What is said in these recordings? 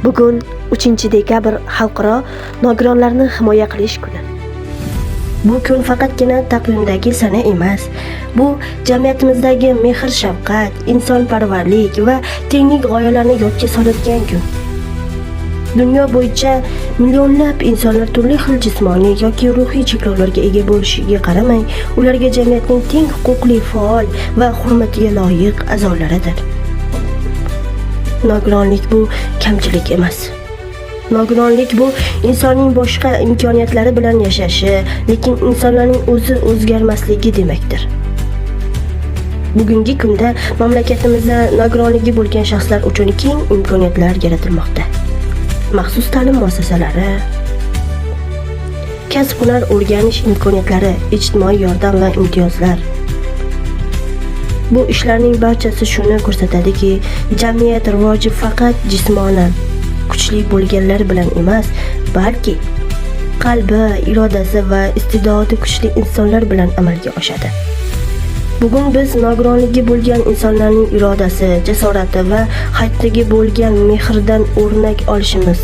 Bugun 3-dekabr Xalqaro nogironlarni himoya qilish kuni. Bu kun faqatgina taqvimdagi sana emas. Bu jamiyatimizdagi mehr-shafqat, insonparvarlik va tenglik g'oyalarini yodga soladigan kun. Dunyo bo'yicha millionlab insonlar turli xil jismoniy yoki ruhiy cheklovlarga ega bo'lishiga qaramay, ularga jamiyatning teng huquqli, faol va hurmatga loyiq a'zolaridir. Nogironlik bu kamchilik emas. Nogironlik bu insonning boshqa imkoniyatlari bilan yashashi, lekin insonlarning o'zi o'zgarmasligi demakdir. Bugungi kunda mamlakatimizda nogironligi bo'lgan shaxslar uchun keng imkoniyatlar yaratilmoqda. Maxsus ta'lim muassasalari, kasb-hunar o'rganish imkoniyatlari, ijtimoiy yordam va imtiyozlar. Bu ishlarning barchasi shuni ko'rsatadiki, jamiyat rivoji faqat jismonan kuchli bo'lganlar bilan emas, balki qalbi, irodasi va iste'dodi kuchli insonlar bilan amalga oshadi. Bugun biz nogironligi bo'lgan insonlarning irodasi, jasorati va hayotdagi bo'lgan mehrdan o'rnak olishimiz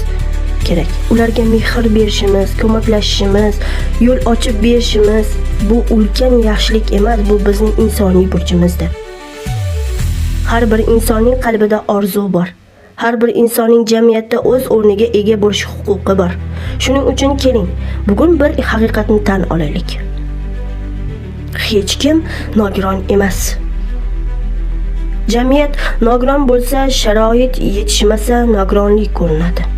kerak. Ularga mehr berishimiz, ko'maklashishimiz, yo'l ochib berishimiz bu ulkan yaxshilik emas, bu bizning insoniy burchimizdir. Har bir insonning qalbida orzu bor. Har bir insonning jamiyatda o'z o'rniga ega bo'lish huquqi bor. Shuning uchun keling, bugun bir haqiqatni tan olaylik. Hech kim nogiron emas. Jamiyat nogiron bo'lsa, sharoit yetishmasa, nogironlik ko'rinadi.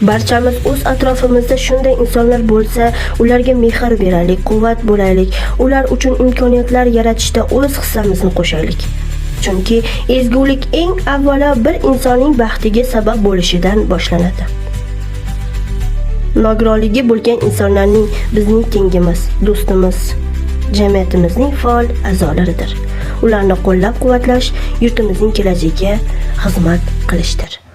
Barchamiz o'z atrofimizda shunday insonlar bo'lsa, ularga mehr beraylik, quvvat bo'laylik, ular uchun imkoniyatlar yaratishda o'z hissamizni qo'shaylik. Chunki ezgulik eng avvalo bir insonning baxtiga sabab bo'lishidan boshlanadi. Nogironligi bo'lgan insonlarning bizning tengimiz, do'stimiz, jamiyatimizning faol a'zolaridir. Ularni qo'llab-quvvatlash yurtimizning kelajagiga xizmat qilishdir.